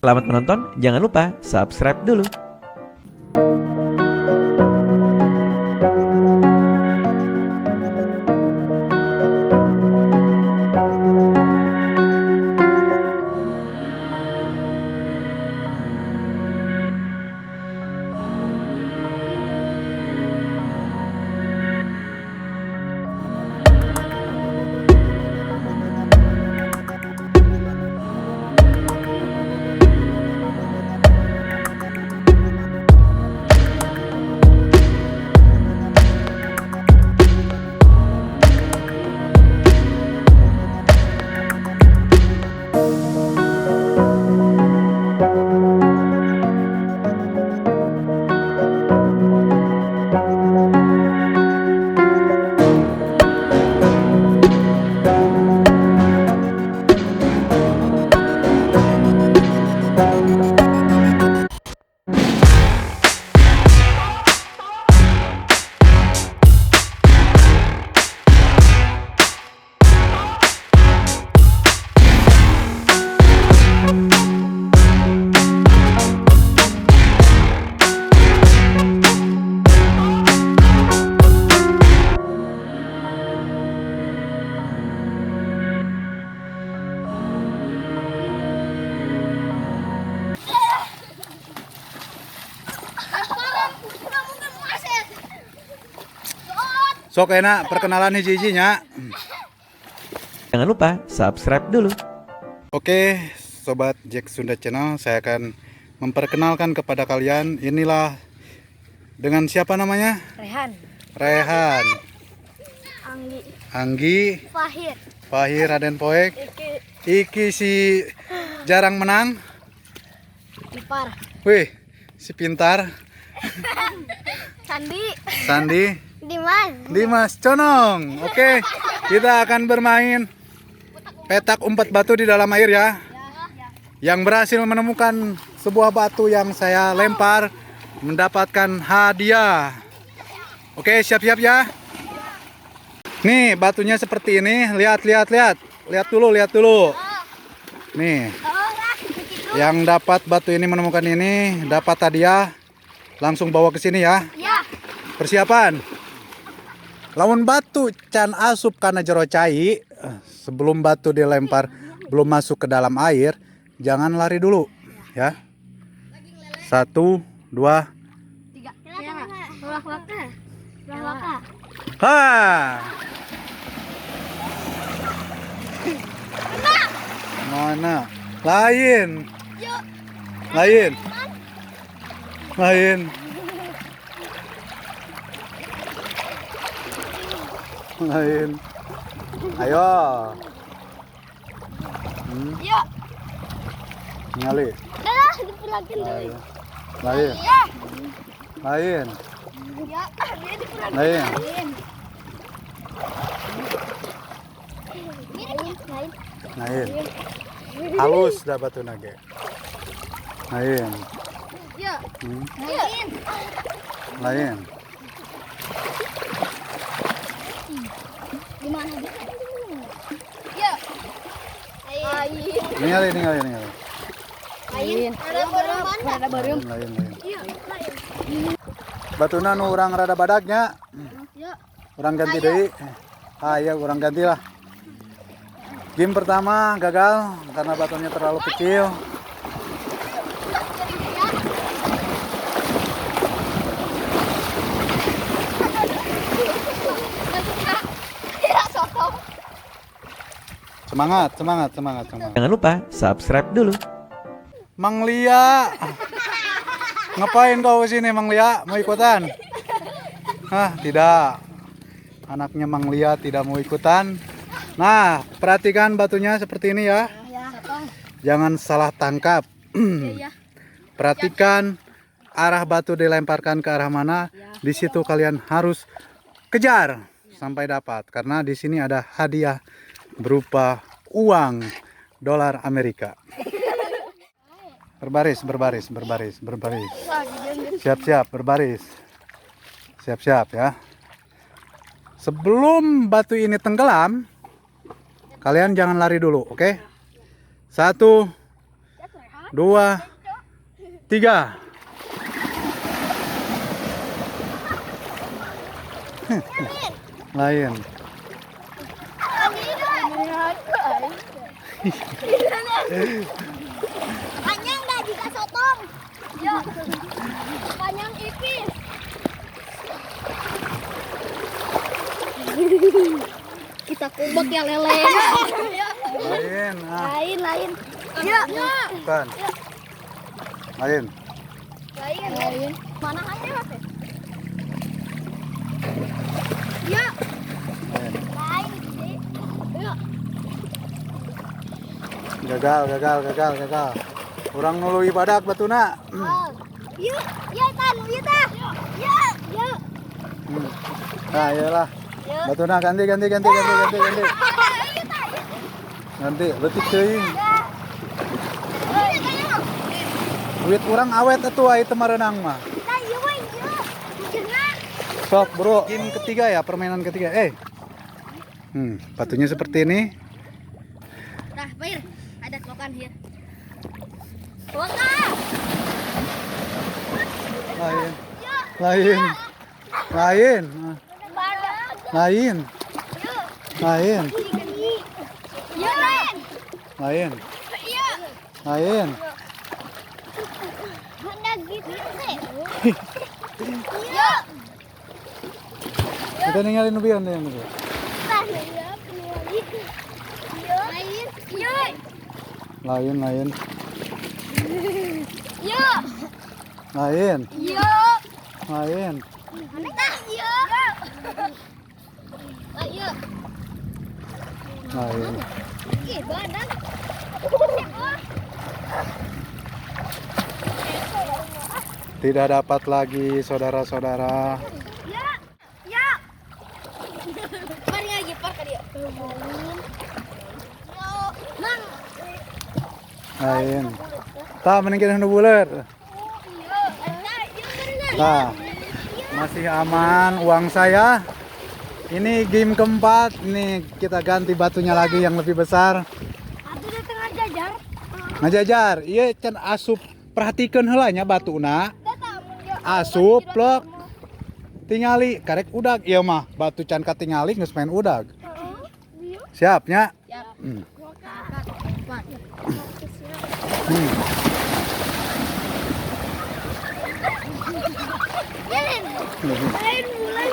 Selamat menonton, jangan lupa subscribe dulu. Sok enak perkenalan hiji-hijinya. Jangan lupa subscribe dulu. Oke, Sobat Jack Sunda Channel, saya akan memperkenalkan kepada kalian. Inilah dengan siapa namanya? Rehan, Rehan, Anggi, Anggi, Fahir, Fahir Raden Poek, Iki, Iki si jarang menang, Ipar, wih, si pintar, Sandi, Sandi, Dimas, Dimas Conong. Oke, kita akan bermain petak umpet batu di dalam air ya. Yang berhasil menemukan sebuah batu yang saya lempar mendapatkan hadiah. Oke, siap-siap ya. Nih, batunya seperti ini. Lihat, lihat, lihat. Lihat dulu, lihat dulu. Nih, yang dapat batu ini menemukan ini dapat hadiah. Langsung bawa ke sini ya. Ya, Persiapan. Lamun batu can asup kana jero cai, sebelum batu dilempar belum masuk ke dalam air, jangan lari dulu ya. Satu, dua, tiga, waka, waka, ha. Mana? Lain. Lain. Lain. Lain. Ayo. Yuk, Nyali. dah, dipulangin dulu. Lain. Ya, Lain. ya, dia dipulangin. Lain. Lain, lain. Lain. Halus dah batu nage. Lain. Ya, Hmm. lain. Lain. Gimana? Ya, lain. Ningali, ningali, ningali. Lain. Ada baru mana? Ada baru. Lain, lain, lain. Iya, lain. Batuna nu urang rada badagnya. Ya, Urang ganti deui. Ah iya, urang ganti lah. Game pertama gagal karena batunya terlalu kecil. Ya, sotong. Semangat, semangat, semangat, semangat. Jangan lupa subscribe dulu. Mang Lia. Ngapain kau kesini Mang Lia? Mau ikutan? Hah, tidak. Anaknya Mang Lia tidak mau ikutan. Nah, perhatikan batunya seperti ini ya. Ya, sotong. Jangan salah tangkap. Iya. Perhatikan arah batu dilemparkan ke arah mana. Di situ kalian harus kejar sampai dapat karena di sini ada hadiah berupa uang dolar Amerika. Berbaris, berbaris, berbaris, berbaris. Siap-siap berbaris. Siap-siap ya. Sebelum batu ini tenggelam, kalian jangan lari dulu, oke? Satu, 2, 3. Lain. Panjang dah jika sotong. Ya. Panjang ipis. Kita kubak ya lele. Lain. Ah, Lain, lain. Ya. bukan. Lain. Lain, lain. Mana aja Mas? Ya. Lain. Lain sih. Ya. Gagal, gagal, gagal, gagal. Urang nului badak batuna. Oh. Yuk, ya tan, yuk tah. Ya, ya. Nah, iyalah. Ya. Batuna ganti, ganti, ganti, ganti, ganti, ganti. Ganti, leutik teuing. Duit urang awet atuh ai teu mareunang mah. Sok, bro. Game ketiga ya, permainan ketiga. Batunya seperti ini. Nah, Bair, ada kelokan here. Kelokan. Lain. Lain. Lain. Lain. Lain. Ya, lain. Lain. Iya. Lain. Benda gitu sih. Iya. Kita ninggalin nubian deh yang itu. Lain. Iya. Lain, lain. Iya. Lain. Iya. Lain. Iya. Iya. Lain. Ih, badan. Tidak dapat lagi saudara-saudara. Ya. Ya. Mari lagi par ka dia. Mang. Lain. Tah mending kita nu bulet. Nah, masih aman uang saya. Ini game keempat. Nih kita ganti batunya lagi yang lebih besar. Atuh datang ngajajar. Ngajajar, iya can asup perhatikan heula nya batuna. Asup plek. Tingali karek udag ieu mah batu can katingali geus main udag. Siap nya? Siap. Lain mulai.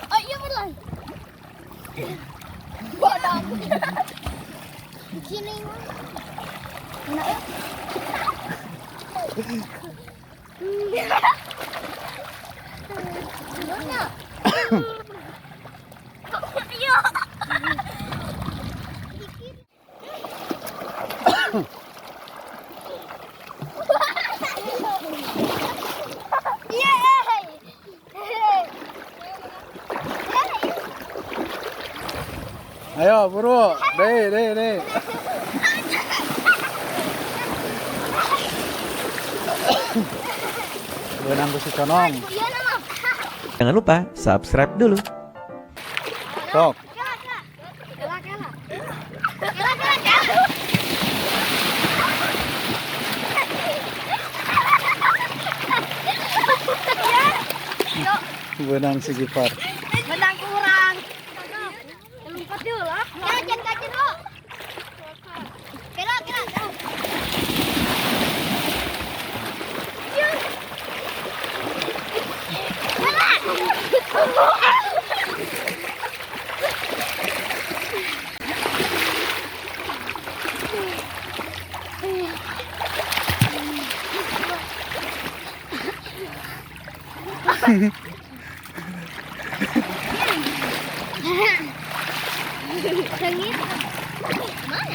Oh iya mulai. Bodoh. Gini. Nah. Iya. Ayo buru, deh deh deh. Benang ku si Conong. Jangan lupa subscribe dulu. Sok. Benang si Gipar. Menang kurang. Lompat dulu lah. Kajian kajian lo. Kira kira. Sengit. Mana?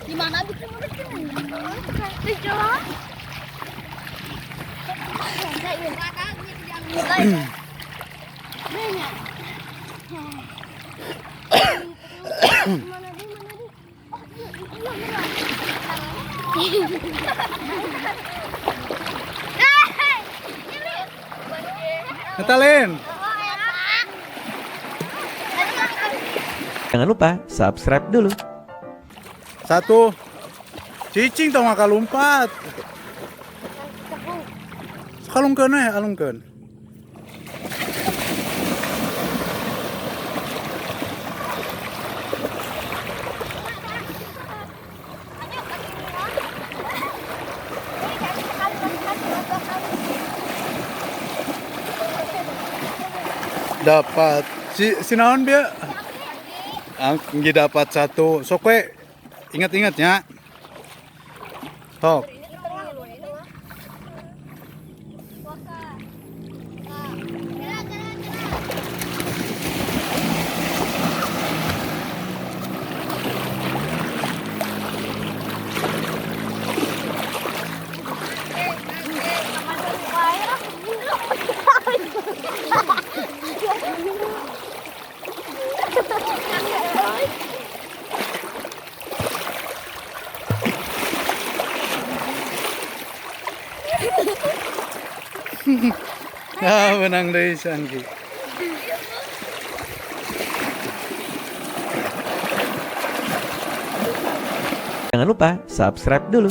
Di mana bikin bikin? Di jalan. Mana di mana di? Oh iya iya. Ngetalin. Jangan lupa subscribe dulu. Satu. Cicing tong ngakalumpat. Kalungkeun we, alungkeun. Dapat si si naon dia? Anggi dapat satu. Sok we ingat-ingat ya. Sok. Ah, menang deui si Anggi. Jangan lupa subscribe dulu.